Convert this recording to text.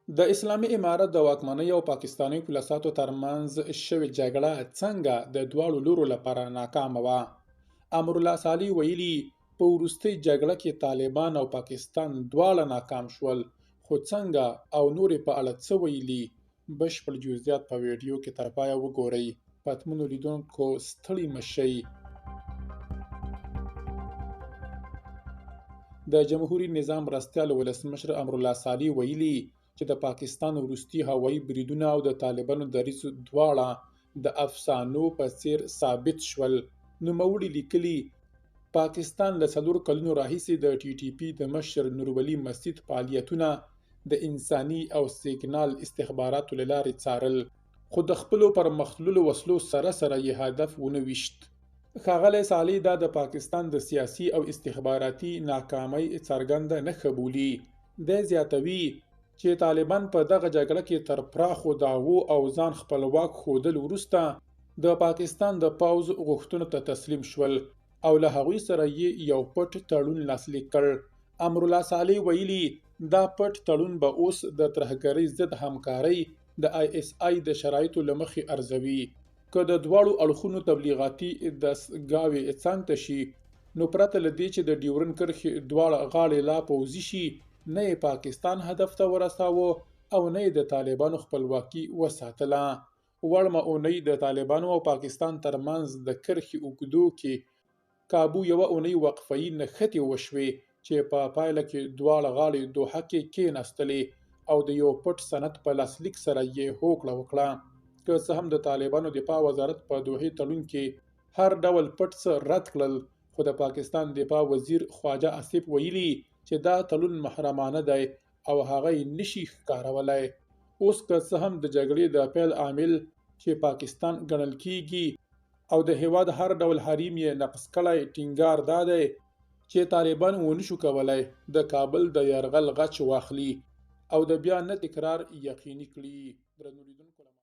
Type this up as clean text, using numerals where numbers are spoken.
د اسلامي امارت د واکمنۍ او پاکستاني پولیساتو ترمنځ شوې جګړه څنګه د دواړو لورو لپاره ناکامه وه؟ امرالله صالح ویلي، په وروستۍ جګړه کې طالبان او پاکستان دواړه ناکام شول، خو څنګه او نورې په اړه څه ویلي؟ بشپړ جزئیات په ویډیو کې تر پایه وګورئ. پتمنو لیدونکو ستړي مه شئ. د جمهوري نظام مرستیال ولسمشر امرالله صالح ویلي چې د پاکستان وروستي هوایي بریدونه او د طالبانو دریځ دواړه د افسانو په څیر ثابت شول. نوموړي لیکلي، پاکستان له 4 کلونو راهیسې د ټي ټي پي د مشر نورولي مسید فعالیتونه د انساني او سیګنال استخباراتو له لارې څارل، خو د خپلو پرمختللو وسلو سره سره یې هدف ونه ویشت. ښاغلی صالح دا د پاکستان د سیاسي او استخباراتي ناکامۍ څرګنده نښه بولي. دی زیاتوي چې طالبان په دغه جګړه کې تر پراخو دعوو او ځان خپلواک ښودل وروسته د پاکستان د پوځ غوښتنو ته تسلیم شول او له هغوی سره یې یو پټ تړون لاسلیک کړ. امرالله صالح ویلي، دا پټ تړون به اوس د ترهګرۍ ضد همکارۍ د آی اس آی د شرایطو له مخې ارزوي. که د دواړو اړخونو تبلیغاتي دستګاوې څنګ ته شي، نو پرته له دې چې د ډیورن کرښې دواړه غاړې لا پوځي شي، نه یې پاکستان هدف ته ورساوه او نه یې د طالبانو خپلواکي وساتله. وړمه اونۍ د طالبانو او پاکستان ترمنځ د کرښې اوږدو کې کابو یوه اونۍ وقفهيي نښتې وشوې چې په پایله کې دواړه غاړې دوحه کې کېناستلې او د یو پټ سند په لاسلیک سره یې هوکړه وکړه. که څه هم د طالبانو دفاع وزارت په دوحې تړون کې هر ډول پټ څه رد کړل، خو د پاکستان دفاع وزیر خواجه آصف ویلي چې دا تړون محرمانه دی او هغه یې نشي ښکارولی. اوس که څه هم د جګړې د پیل عامل چې پاکستان ګڼل کیږي او د هیواد هر ډول حریم یې نقض کړی، ټینګار دا دی چې طالبان ونشو کولای د کابل د یرغل غچ واخلي او د بیا نه تکرار یقیني کړي. درنو لیدونکو.